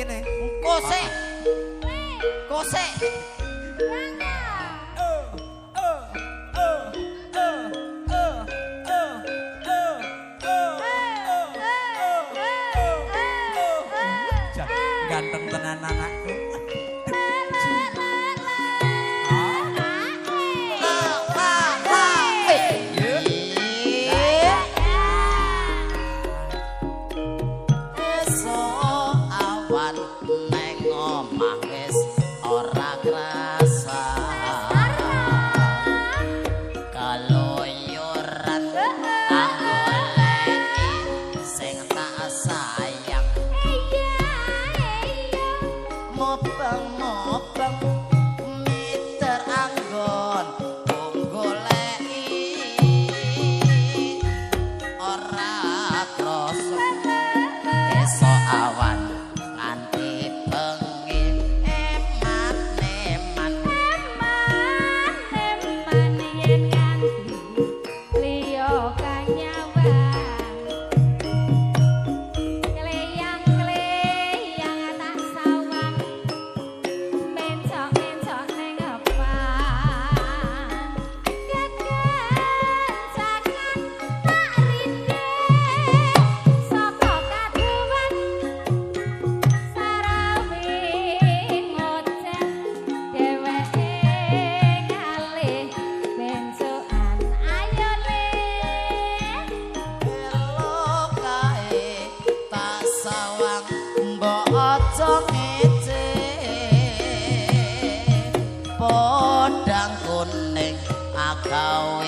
Kene. Kose. Kose. Ganteng tenan anakku. Ora bakal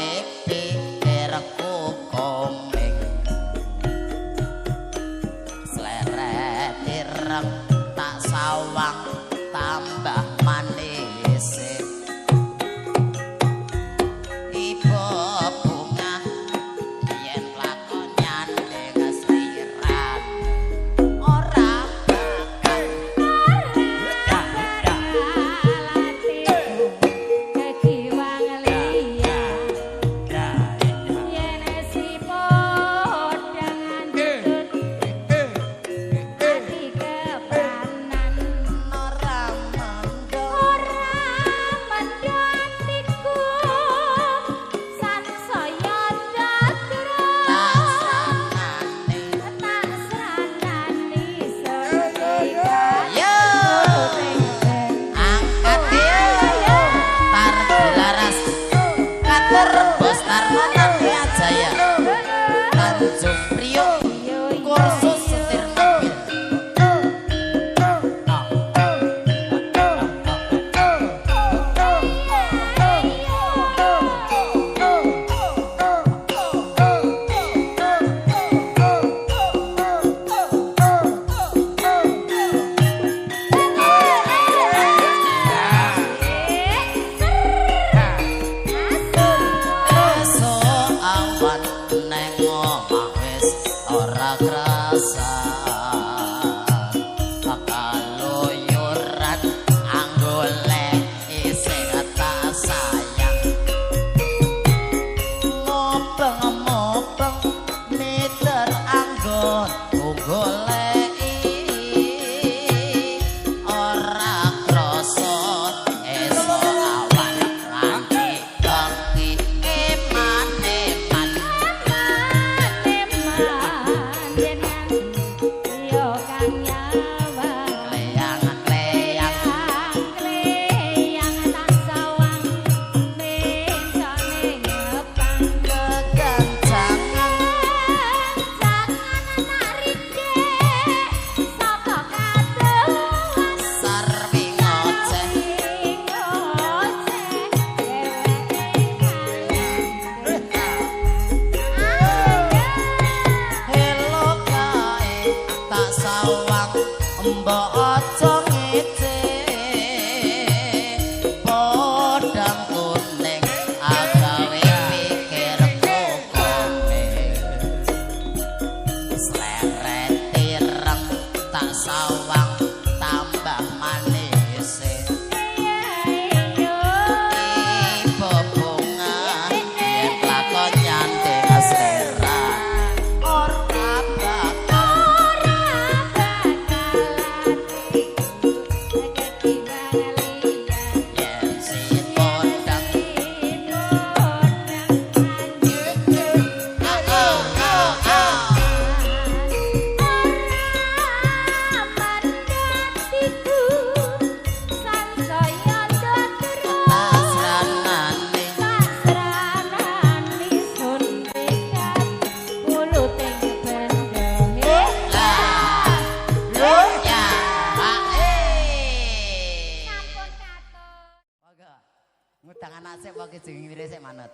Kijing miring sik manut.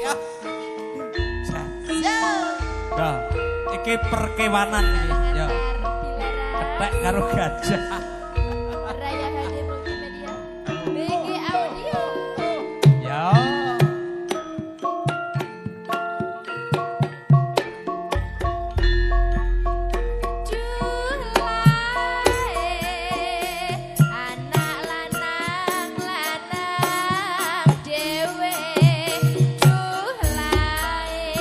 Ya. Ya, iki perkewanan iki. Ya. Kethek karo gajah. Raya HD Multimedia. BG Audio. Ya. Anak lanang lanang dhewe duhlae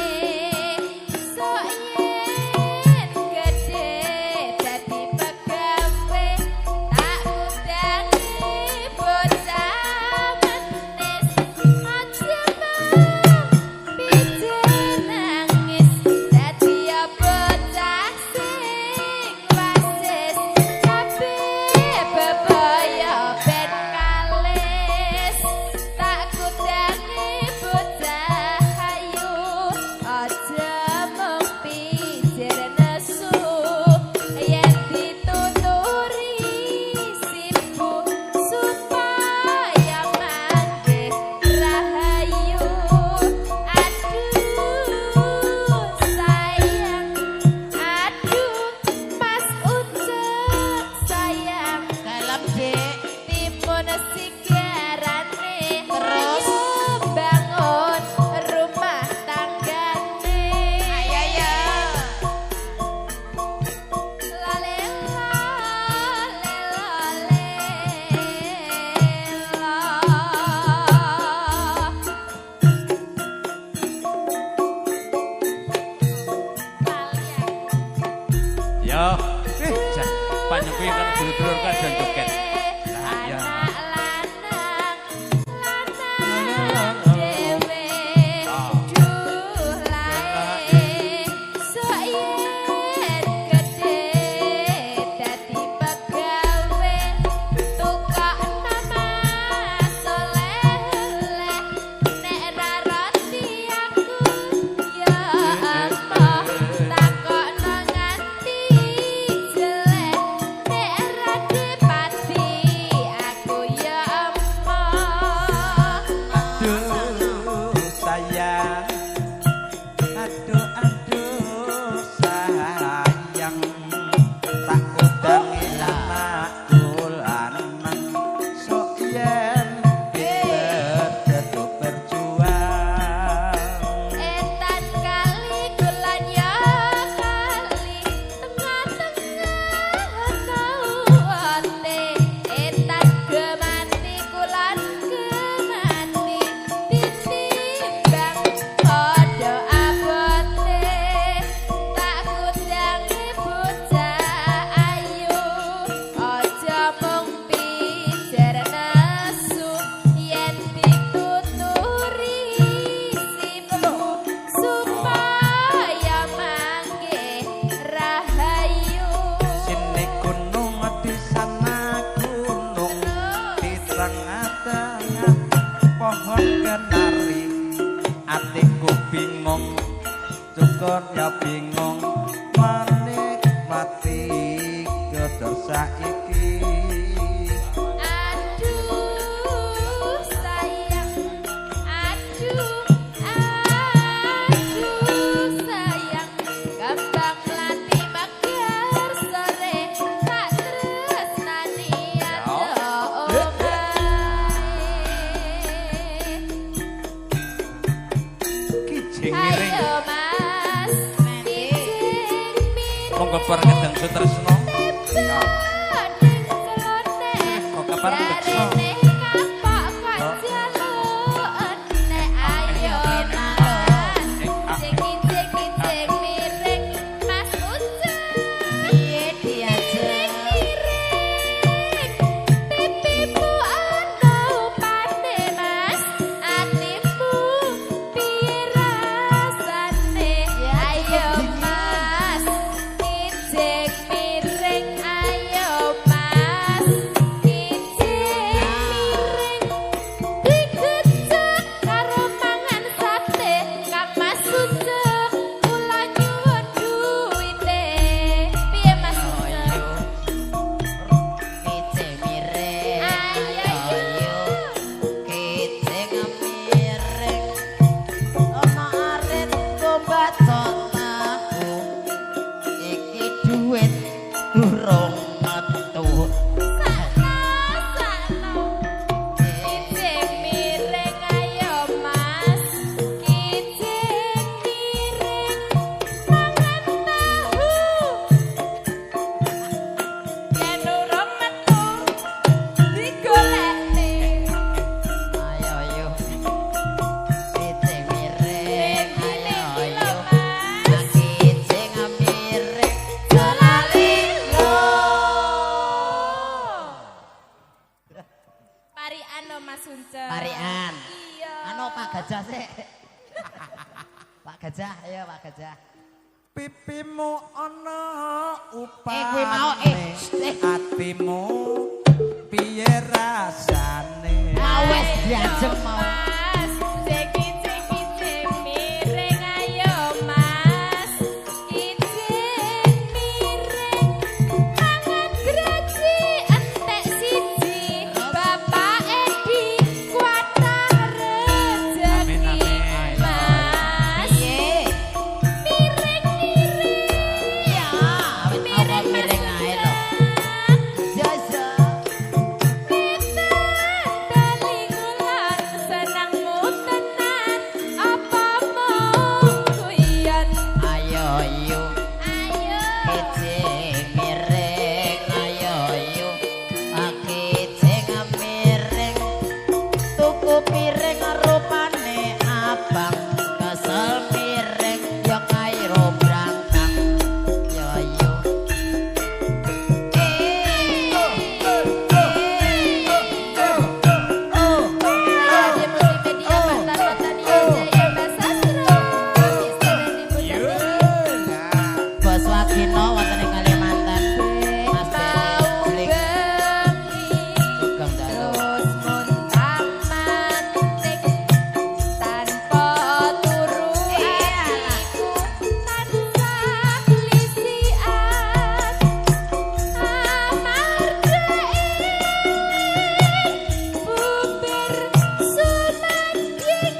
sok yen gedhe dadi pegawe tak udangi bocah menis aja pijen nangis dadi bocah sing wasis kabeh bebaya ben kalis tak kudangi bocah ayu aja mung pijer nesu yen dituturi sibuk supaya mangke rahayu. Aduh sayang, aduh Mas Ucek sayang, Dalem, Dik. Timun sigarane. Terus? Ayo bangun rumah tanggane. Ayo ya. Lale lale lale la. Lali aku. Ya. Jan, panjenengan kan dulur-dulur kan jan joget. Lah ya. Anak lanang lanang dhewe duhlae sok yen gedhe dadi pegawe tukokno Mas oleh-oleh nek ra roti aku ya emoh takokno nganti jelek nek ra dipati aku ya emoh. Aduh sayang. Aduh aduh sayang. Tak udangi anakku lanang sok yen pinter tetep berjuang. Etan kali kulon ya kali tengah-tengah ana uwote. Etan gemati kulon gemati titimbang padha abote tak kudangi bocah ayu aja mung pijer nesu yen dituturi sibuk supaya mangke rahayu. Sini gunung di sana gunung di tengah-tengah pohon kenari atiku bingung cukur ya bingung menikmati gedor saiki. Aduh sayang, aduh aduh sayang, kembang melati mekar sore tak tresnani adoh omahe. Kijing miring. Ayo Mas, kijing miring. Monggo para kedang sutresno. Ning celone. Kok kapan beksa? Jarene kapok kok jaluk nek ayo Mas. Kijing kijing miring Mas Ucek. Piye diajeng? Miring pipimu ana upane Mas, atimu piye rasane? Ayo Mas, kijing miring ayo Mas, kijing to Mas Uncen. Parikan. Iya. Anu Pak Gajah sik. Pak Gajah, ayo Pak Gajah. Pipimu ana upane. Eh, kuwi mau, eh, eh. Atimu piye rasane? Mau wis diajeng mau. Mas, ceki ceki miring ayo Mas. Kijing miring mangan graji entek siji. Bapak Edi kuatah Amin, rejeki. amin. Mas, Piye? miring miring. Ya, wis mau kok Miring Mas miring ae lho. Uncen. Jaja. Senangmu tenan apa mung guyon? Ayo yo. Ayo. Kijing miring ayo yo. Kijing miring. Tuku piring rupane abang. Kesel miring yo kairo brangkang. Yo yo. Eh. Oh. Di Multimedia Bantar Tania Jaya Mbak Sastro. Mister Randy Bunda Bos Wagino wonten ing Kalimantan. Mas Mau Beli. bengi Sugeng dalu. terus muntah-mantik tanpa turu atiku tansah lisian amarga bubur sumanding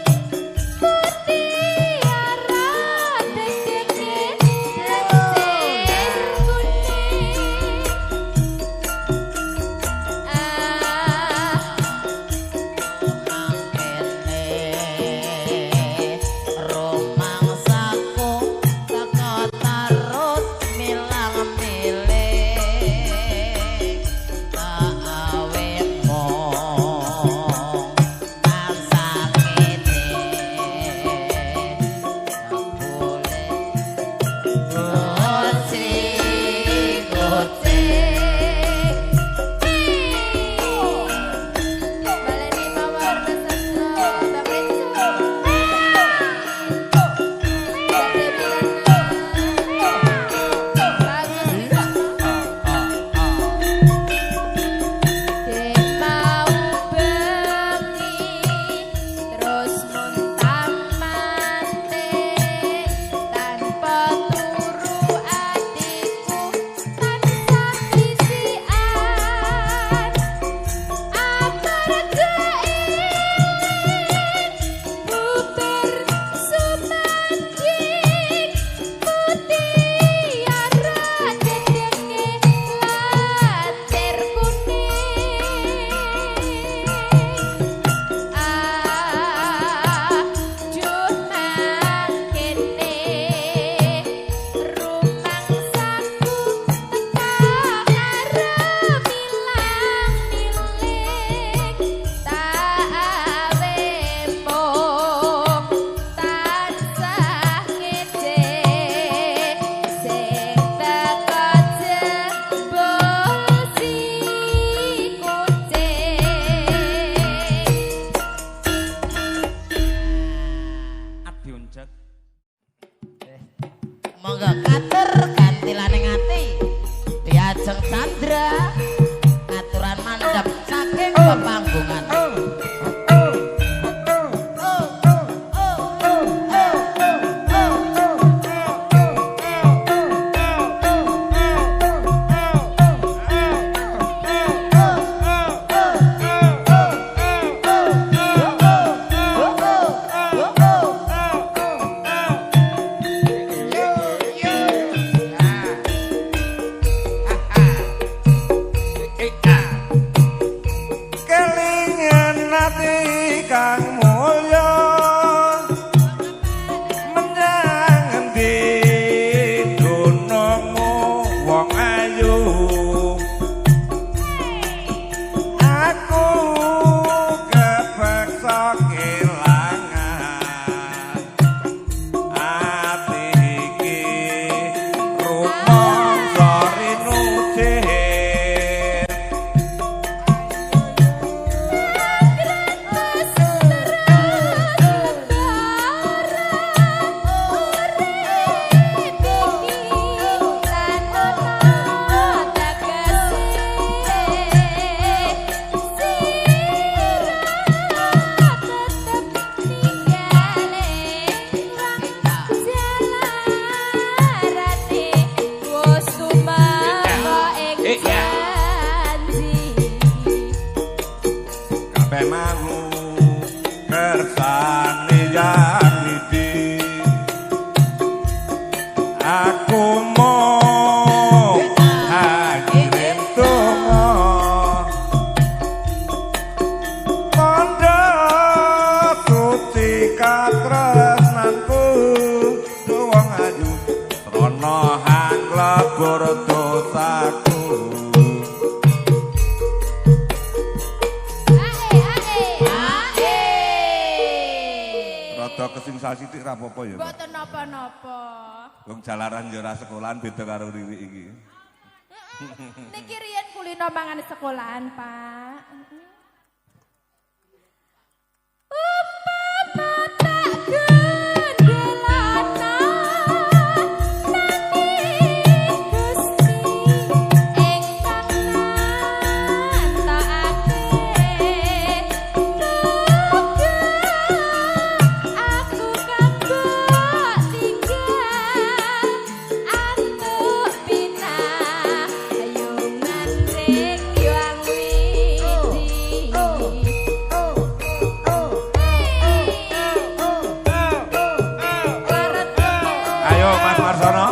mutiara dedenge lencir kuning. Ah, Mangkene rumangsaku teka terus milang miling tak awe mung tansah ngene jebule kucing kucing. Baleni mawar Mas Sastro, Bang Renzo. Mbak Dewi Lana. Bagus Wisnu. Dek mau bengi terus muntah-mantik tanpa turu atiku tansah lisian amarga bubur sumanding mutiara dedenge lancir kuning. Aduh mangkene rumangsaku teka karo milang miling tak awe mung tansah ngece sing teka jebul si kucing. Adi Uncek. Monggo katur kantilane ati. Diajeng Chandra aturan mandhap saking pepanggungan. Oh, oh, oh, oh, oh, oh. Kelingan ati kang mulya menyang endi dunungmu wong ayu aku kepeksa kelangan ati iki rumangsa rinujih. Anggrek Kabeh mau kersane Yang Widi. Aku mau hakirim donga, tandha suci katresnanku, wong ayu srana hang lebur dosaku. Ae ae ae. Rada kesingsa sithik ra apa-apa ya, Pak. Mboten napa-napa. Wong jalaran ya ora sekolahan, beda karo Riri iki. Niki riyen kulino mangan sekolahan, Pak. Umpama tak gendelana nanging Gusti ingkang nantokake, duga aku kanggo tinggal antuk pinayungan ring Hyang Widi. Ayo, Mas Marsono.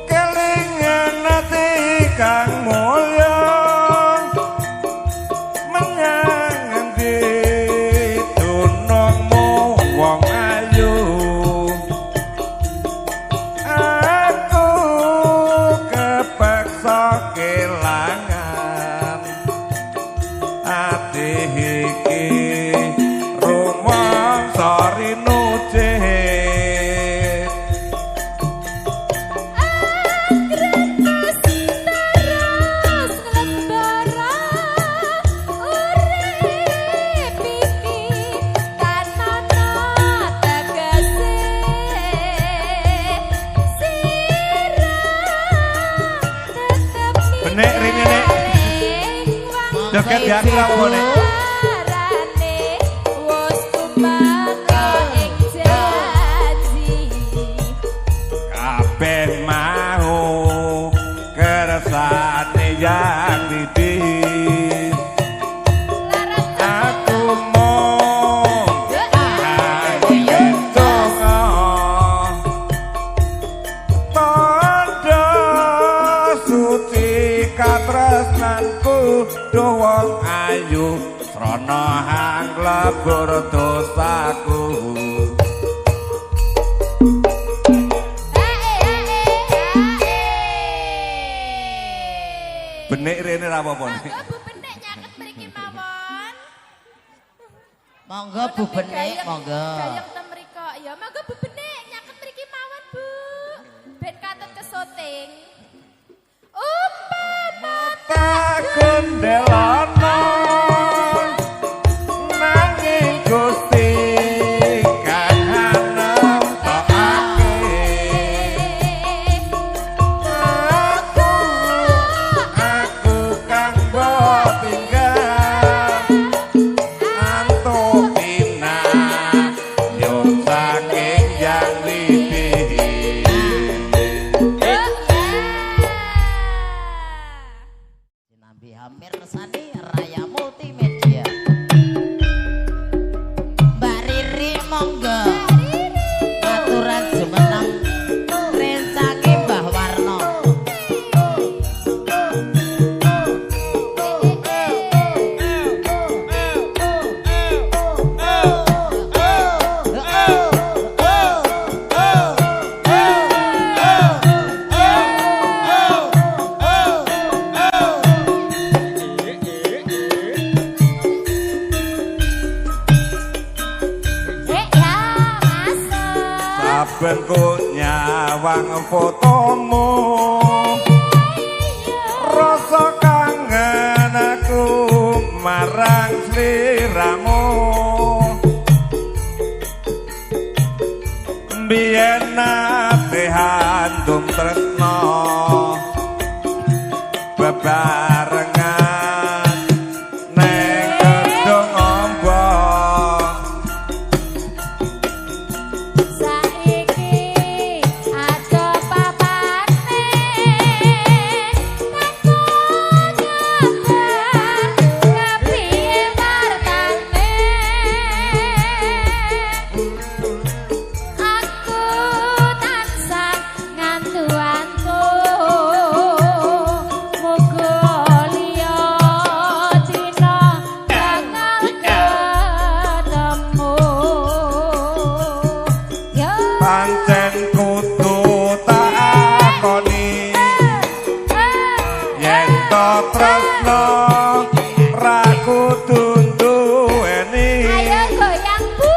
Kelingan ati kang mulya menyang endi dunungmu, wong ayu? Aku kepeksa kelangan ati iki, rumangsa rinujih. Terus nglembara urip iki tanana tegese sira tetep. Benek rene, Nek. Joget ya aku ra apa, Nek. Arane wis tumeka ing janji. Kabeh mau kersane Yang Widi. Aku mung donga, tandha suci katresnanku, duh wong ayu srana hang lebur dosaku. Ae ae ae. Benik rene ra apa-apa, Nek. Monggo, Bu Benik, nyaket mriki mawon. Monggo, Bu Benik, monggo. Gayeng ten mriko. Ya monggo, Bu Benik, nyaket mriki mawon, Bu. Ben katut kesoting. Umpama Tak gendelana nanging Gusti kang hanemtokake, aku kang mbok tinggal antuk pinayung saking Yang Widi. Sinambi hampir resani Raya Multimedia. Mbak Riri, monggo. Aturan jumeneng rencake Mbah Warno. Eh ya, masuk. Saben ku nyawang fotomu, rasa kangen aku marang sliramu. Mbiyen nate handum tresno bebarengan neng gedung ombo. Saiki aja papane tanpa kabar kepiye wartane. Aku tansah ngantu-antu muga liya dina bakal ketemu. Yo. Pancen kudu tak akoni yen to tresno ra kudu nduweni. Ayo goyang, Bu.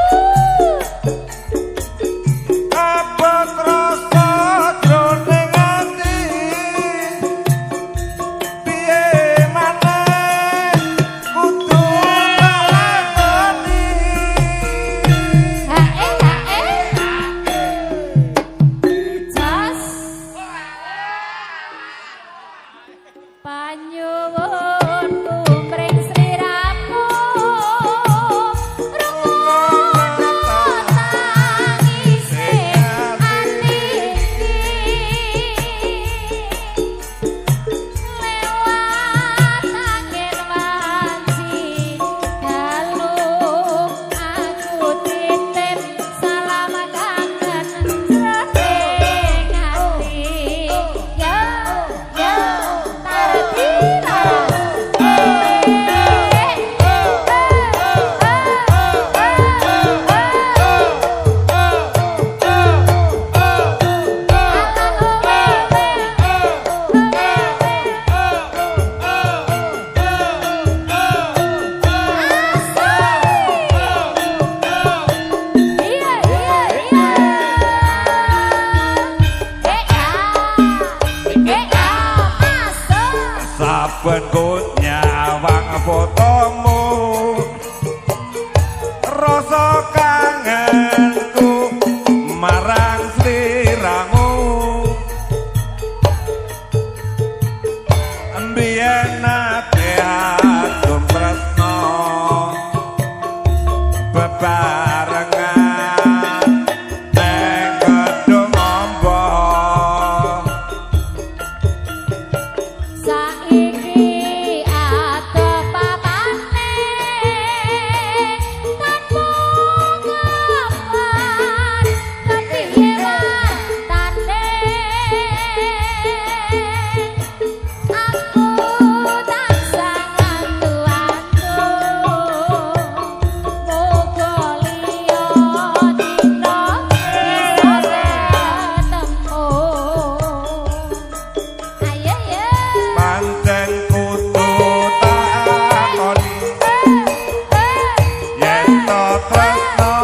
Apa trasa jroning ati piye maneh kudu tak lakoni. Ha eh ha eh. Jos. Panyuwunku mring sliramu rungono tangise ati iki. Lewat angin wanci dalu aku titip salam kangen jroning ati. Yo yo tartila. Iya iya iya. Eh ah. Eh ah, masuk. Saben ku nyawang fotomu rasa kangenku marang sliramu. Mbiyen nate adum tresno bebarengan neng gedung ombo. Saiki ado papane tanpa kabar kepiye wartane. Aku tansah ngantu-antu muga liya dina bisa ketemu. Ayo yo. Pancen kudu tak akoni yen to tresno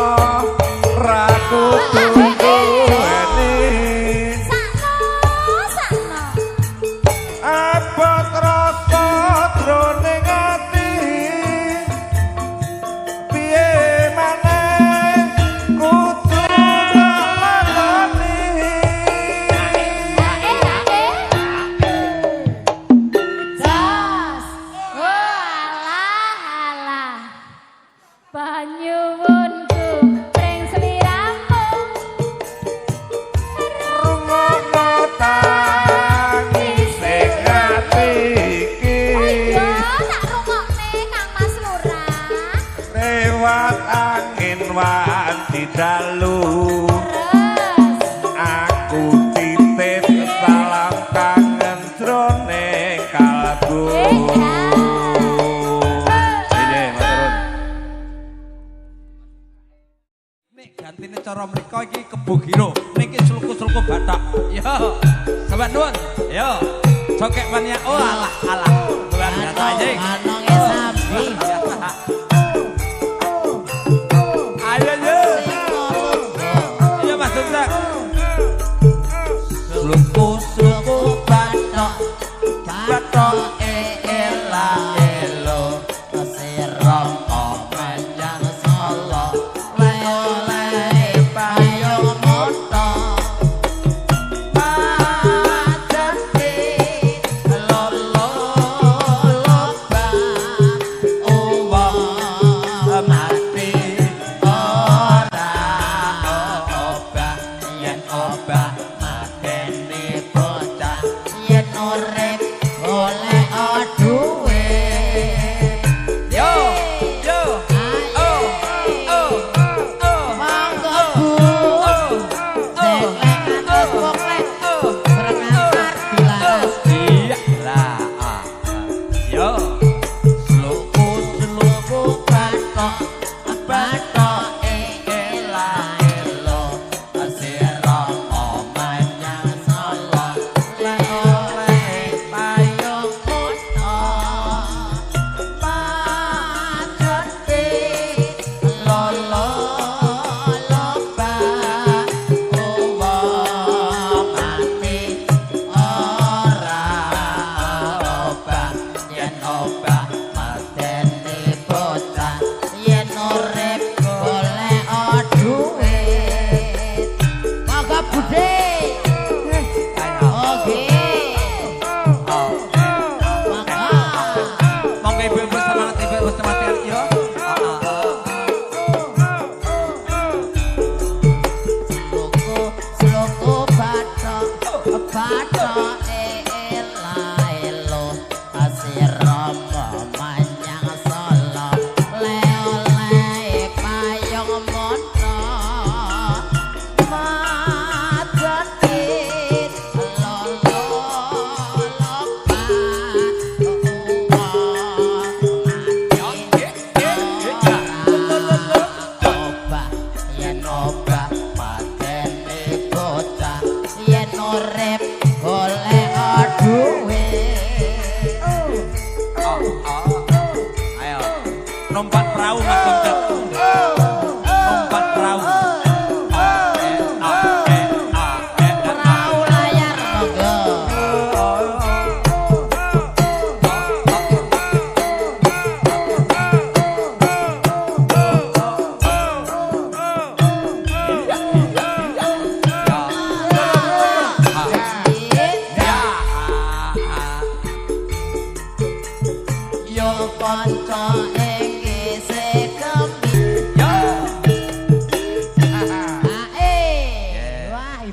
ra kudu nduweni. Sakno, sakno. Apa trasa jroning ati piye maneh kudu tak lakoni. Ha eh ha eh. Jos. Oh alah alah. Panyuwunku ring sliramu Rungokno tangise ati iki. Oh iya, tak rungokne Kang Mas Lurah. Lewat angin wanci dalu Terus. Aku titip salam kangen jroning kalbu. Ini matur. Nek gantine cara mriko iki kebo giro, niki sluku-sluku bathok. Yo, sampean nuwun. Yo. Cokek mania. Oh alah alah. Luar biasa anjing. Anonge sapi. Ayo yo. Iya Mas Dundang. Sluku-sluku bathok bathok ela elo sirama menyang Solo le-le payung.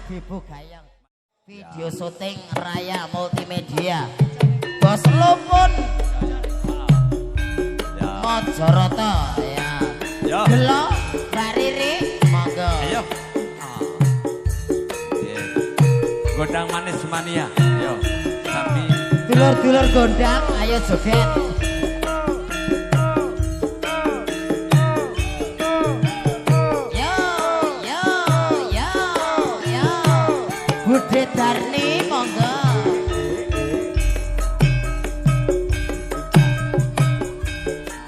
Ibu-ibu gayeng. Video syuting Raya Multimedia. Bos Lupun Mojoroto ya. Yo. Gelo Mbak Riri monggo. Ayo. Gondang manis mania. Yo. Sami Dulur-dulur gondang ayo joget. Yo yo yo yo. Bude Darni monggo.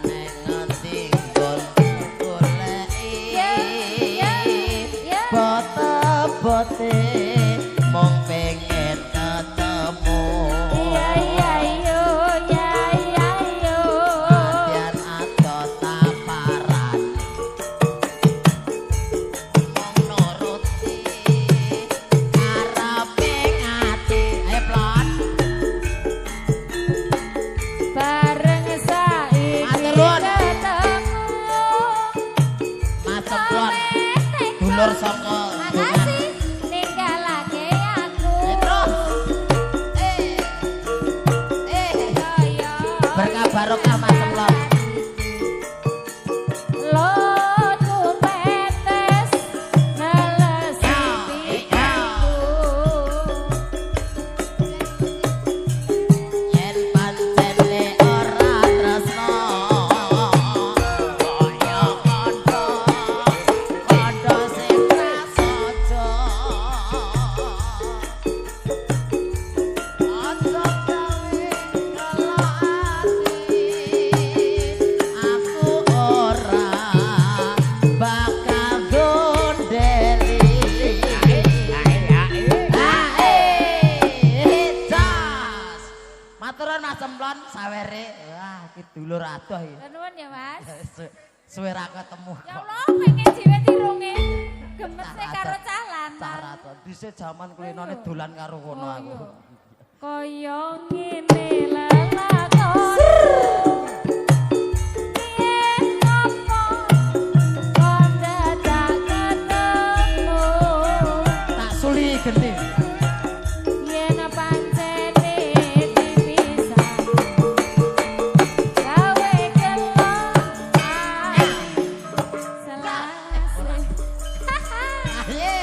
Neng ngendi nggon goleki Ya, ya, ya. bote-bote mung pengen ketemu. Iya iya yo ya iya yo. Nadyan adoh taparane mung nuruti karepe ati. Ayo plon. Bareng saiki Matur nuwun. ketemu. Mas Plon. Dulur saka Makasih ninggalake aku. Eh, terus. Eh. Eh. Kaya Berkah barokah Mas Plon. Lo tumetes nelesi Ya, pikirku. Yen pancene ora tresno kaya kandha kandha sing prasaja. Aja gawe gelo ati, aku ora bakal gondeli. Maturan Mas Cemplon sawere. Wah, iki dulur adoh iki. Nuwun ya Mas. Suwe ra ketemu Ya kok. Allah pengen jiwe dirunge. Gemese karo cah lanang. Cara to. Dhisik jaman kulinane dolan karo kono aku. Kaya ngene lelakon. Yen ngopo kon dadak ketemu. Tak suli genti. Yen pancene dipisah. Gawe gelo ati selase. Aye.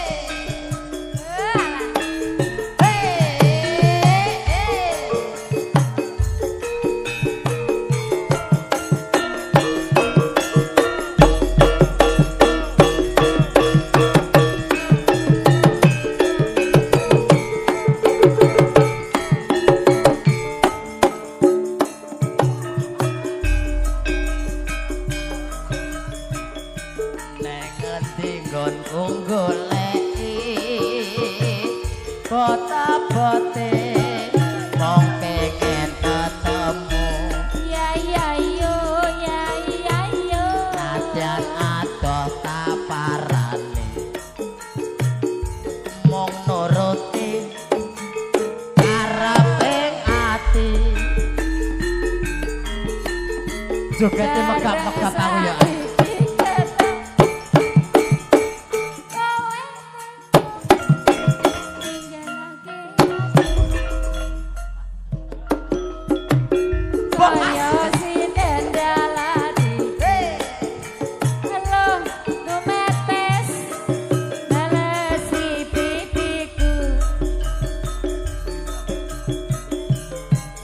Alah. Hey, hey. Neng ngendi nggonku goleki bote-bote mung pengen ketemu. Ya ya yo ya ya yo. Nadyan adoh taparane mung nuruti karepe ati. Jogete megap-megap aku ya.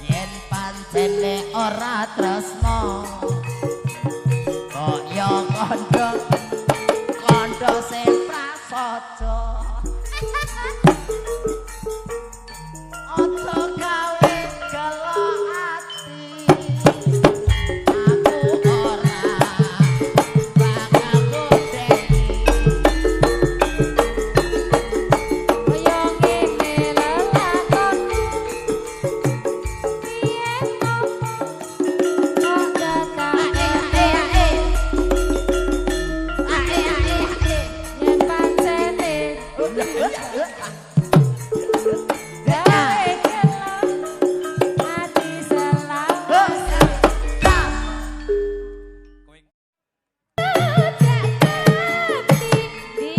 Yen pancene ora tresno kaya kandha kandha sing prasaja. Aja gawe gelo ati, aku ora bakal gondeli. Kaya ngene lelakonku. Piye ngopo kok dadak Ae ae ae. Ae ae ae. Yen pancene gawe gelo ati selawase. Hei. Di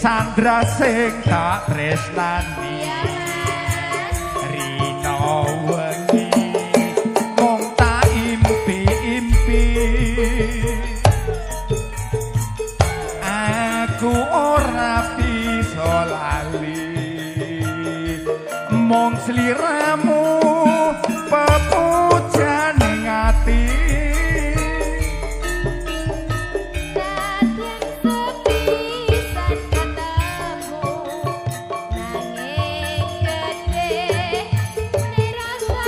Sandra sing tak tresnani. Iya Mas. Rino wengi mung tak impi-impi. Aku ora bisa lali mung sliramu pepujane ati. Nadyan sepisan ketemu nanging gedhe rasa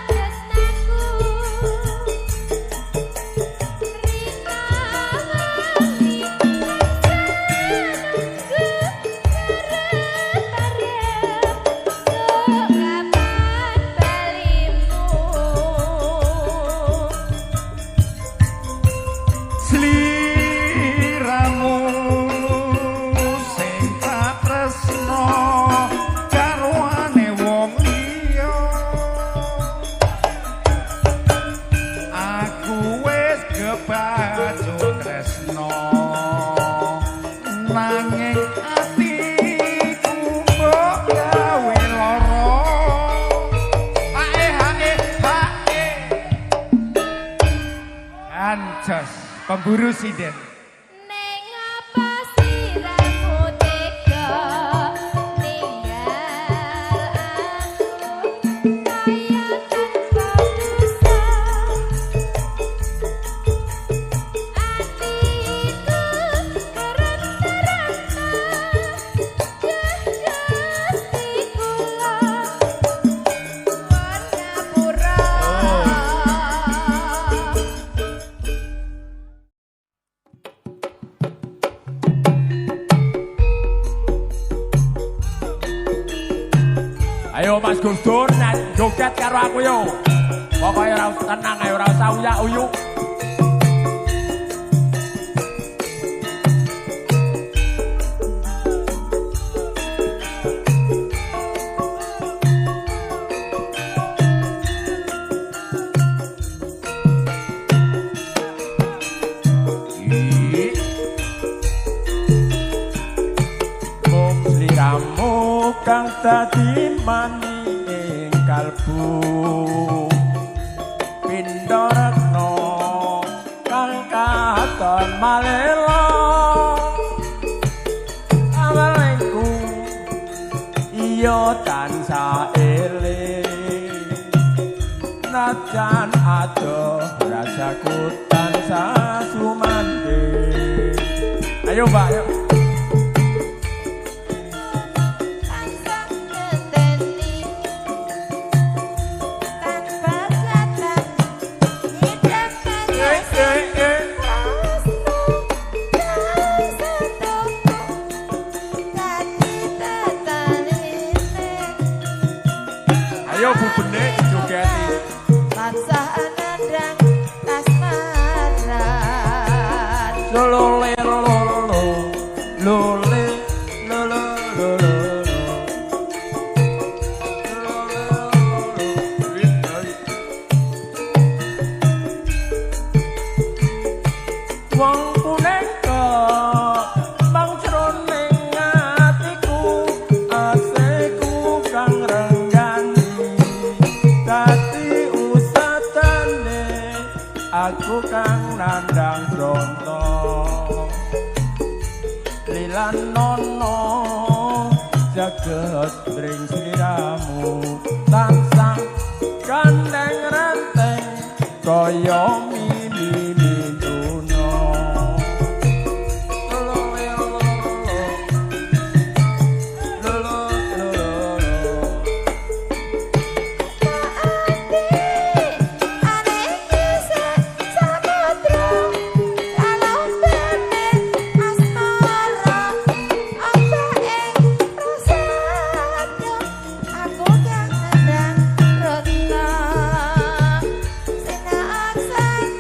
tresnaku. Rina wengi tansah nunggu arep-arep sok kapan balimu. Sliramu sing tak tresno garwane wong liya. Aku wis kebacut tresno nanging atiku mbok gawe lara. Hae hae hae. Ancos pemburu sinden. Neng apa siramu tega ninggal aku kaya tanpa dosa. Atiku keranta-ranta duh Gusti kula nuwun ngapura. Ayo Mas Gus Dur joget karo aku yo. Pokoke ora usah tenang ayo ora usah uyak-uyuk. Mung sliramu kang dadi maning kalbu pindha retna kang katon malela awalku iya tansah eling najan adoh rasaku tansah sumandhing. Ayo Mbak, ayo. Tansah ngenteni tanpa kata idaman tresno satuku dadi tataline. Ayo Bu Benik jogeti. Tansah nandang kasmaran. Lolo le lolo lolo lole lolo lolo. Wong kuning kembang jroning atiku asiku kang renggani dadi usatane aku kang nandang bronto lilan nono jagat ring sliramu tansah gandeng renteng kaya mimi tuna. Lolo lolo lolo lolo. Ati aneh kisah samudra lalombane asmara apa ing rasane aku kang nandang retna sinaksan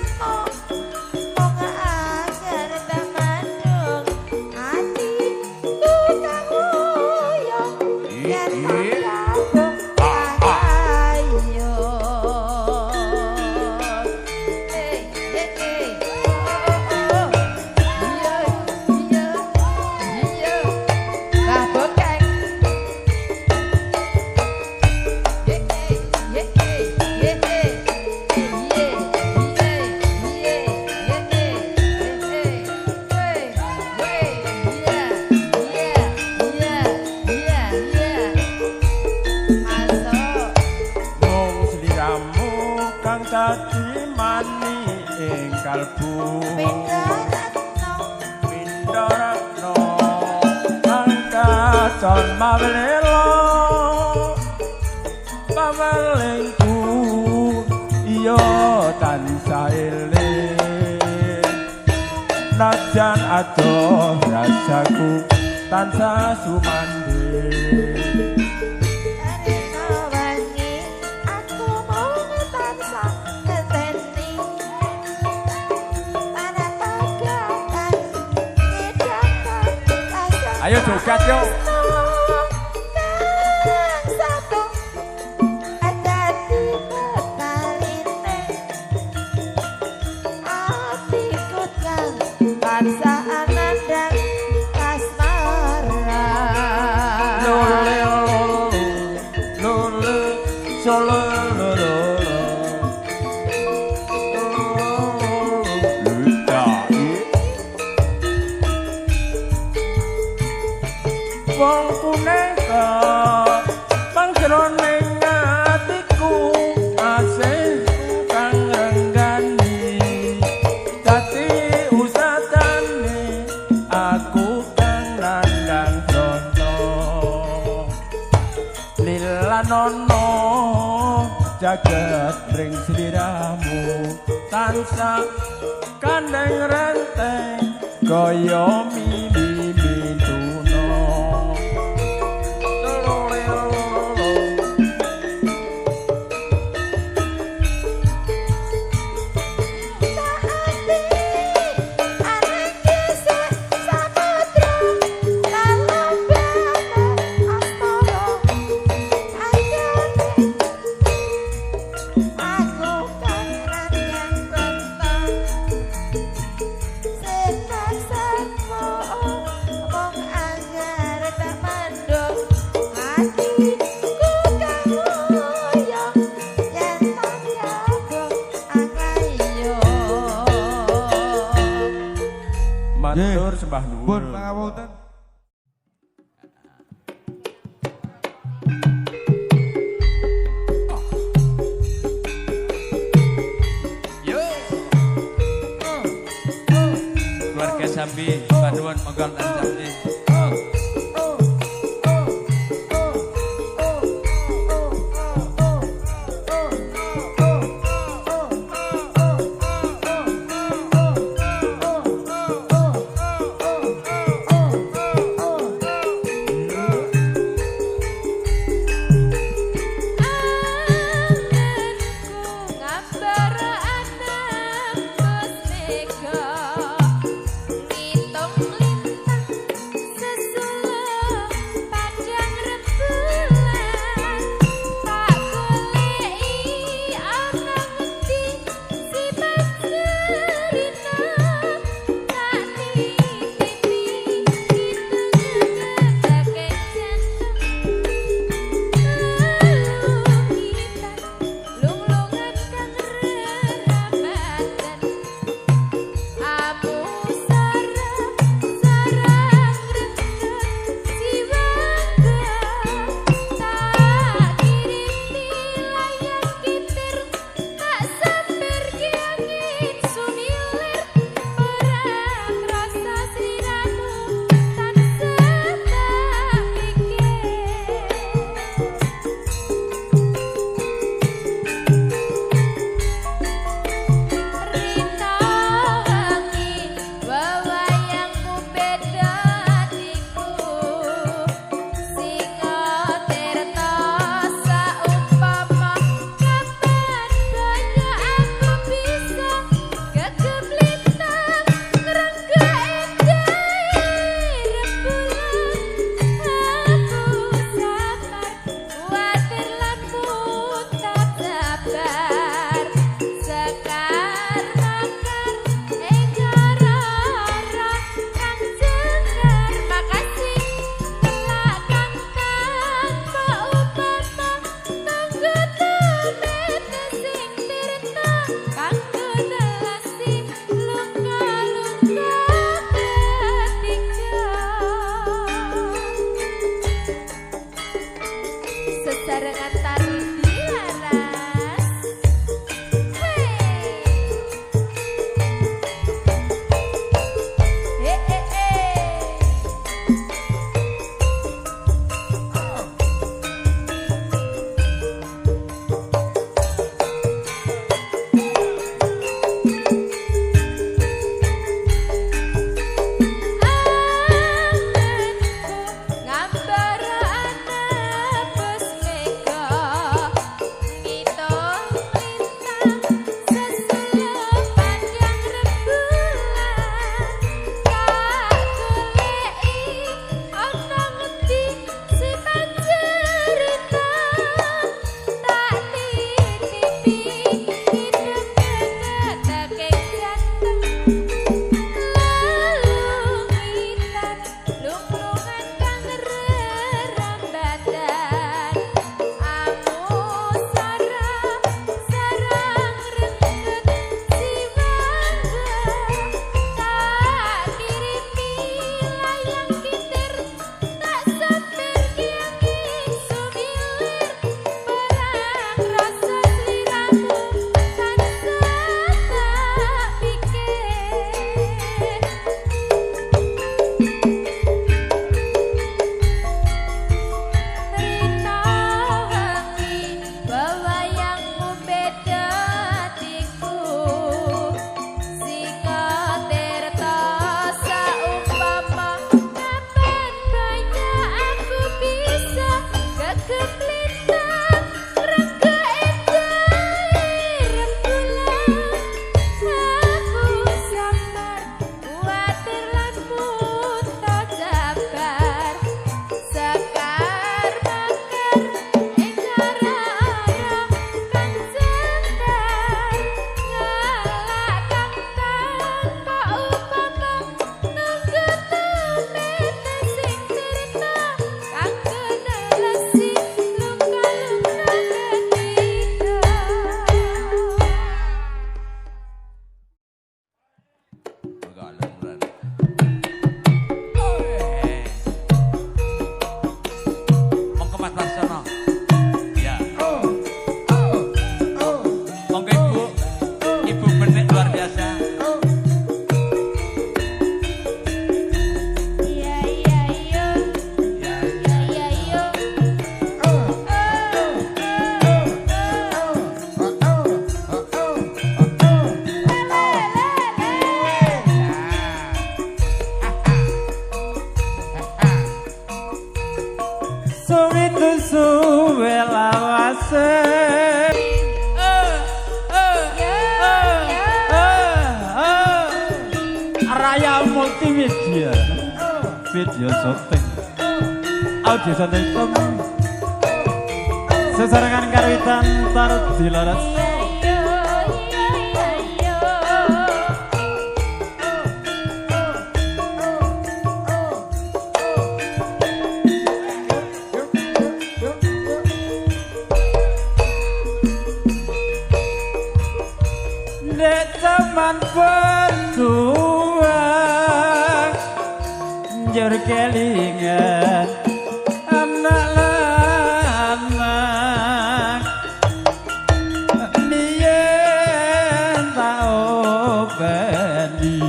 dadi mani ing kalbu. Pindha retno kang katon mawlela pawelingku iya tansah eling. Najan adoh rasaku tansah sumandhing. Aku mung tansah ngenteni ana pagatan nyedhak. Ayo joget yo. Wong kuneka pangjroning atiku asih kang renggani dadi usatane aku kang nandang dono lilanono jagat ring sliramu tansah kandheng renteng kaya mimi mituna. Matur sembah nuwun. Pun pangapunten. Yo. Keluarga Sambi, sembah nuwun monggo lan Sambi. Anganku ngambar anembus mega ngitung lintang. Selawase. Raya multimedia. Video syuting. Audio syuting. Sesarengan karwitan Tardi Laras. Nek zaman berjuang njur kelingan anak lanang biyen tak openi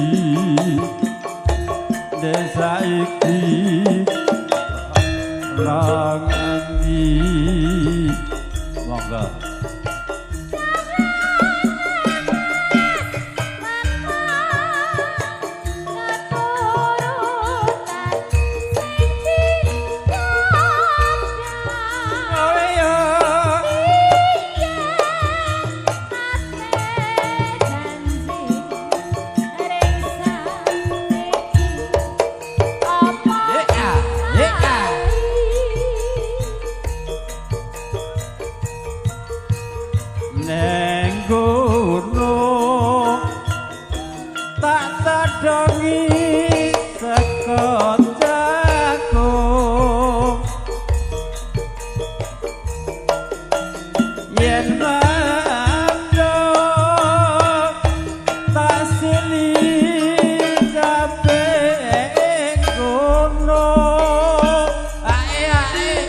desa iki nang endi. Monggo. Neng gunung tak tadongi seko jagung yen mandor tak sili capek gunung. Ae ae.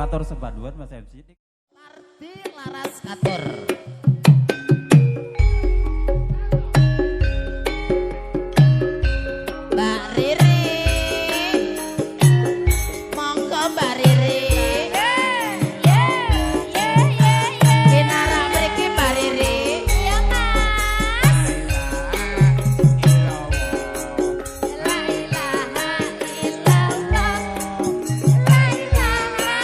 Matur sembah nuwun Mas MC. Tardi Laras Katur. Mbak Riri. Monggo Mbak Riri. Kinara mriki Mbak Riri. Iya Mas. La ilaha illallah. La ilaha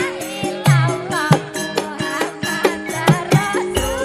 illallah. Muhammad Rasulullah.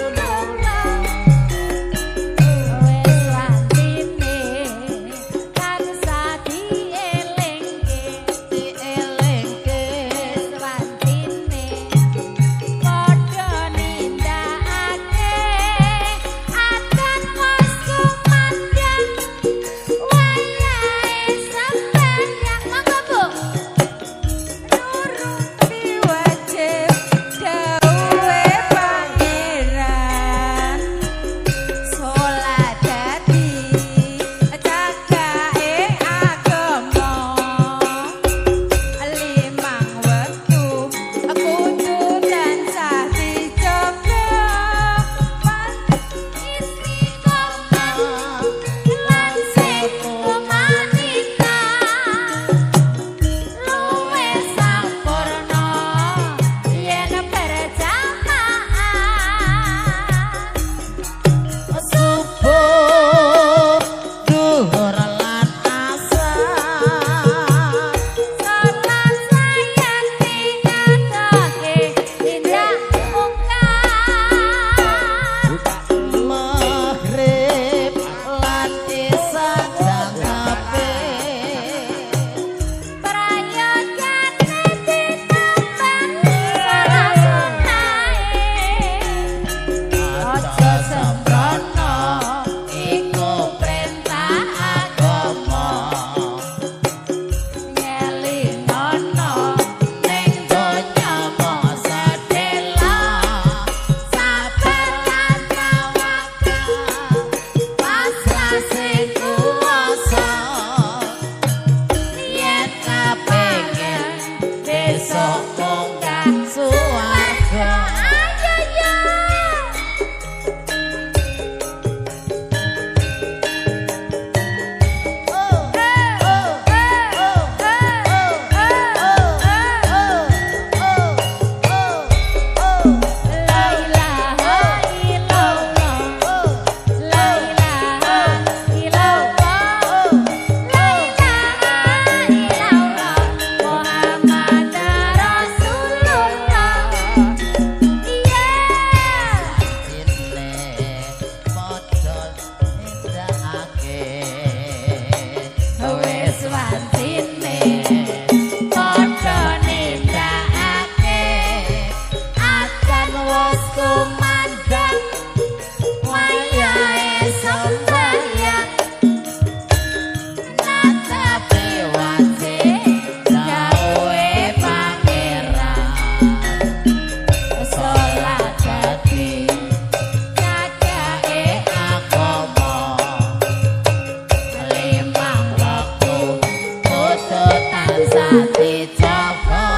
Dijaga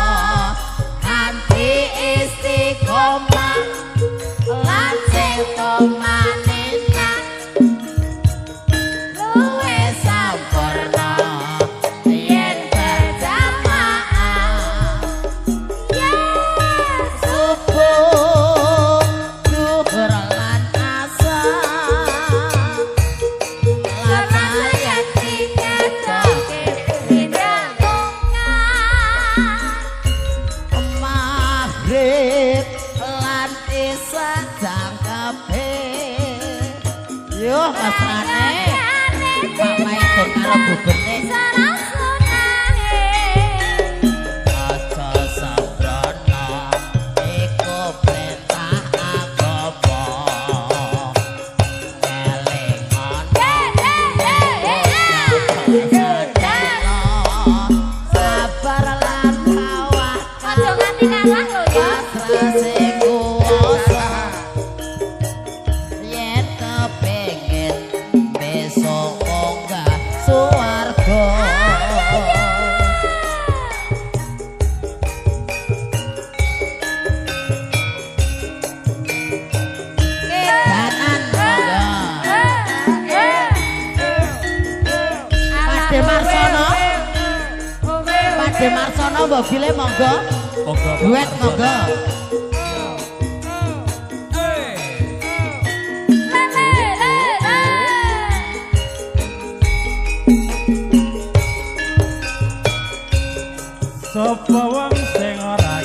kanthi istiqomah lan sing tumanina luwih sampurna yen berjamaah. Subuh, zuhur lan asar lan maghrib lan isya jangkepe. Yo pasrane Pak Maidun karo bubene aja sembrono iku perintah agama eling ana sabar lan tawakal pasrah sing kuwasa yen kepengin besok munggah swarga. Danan monggo. Pakde Marsono, Pakde Marsono mbok bile monggo. Monggo. Duet monggo. Sapa wong sing ora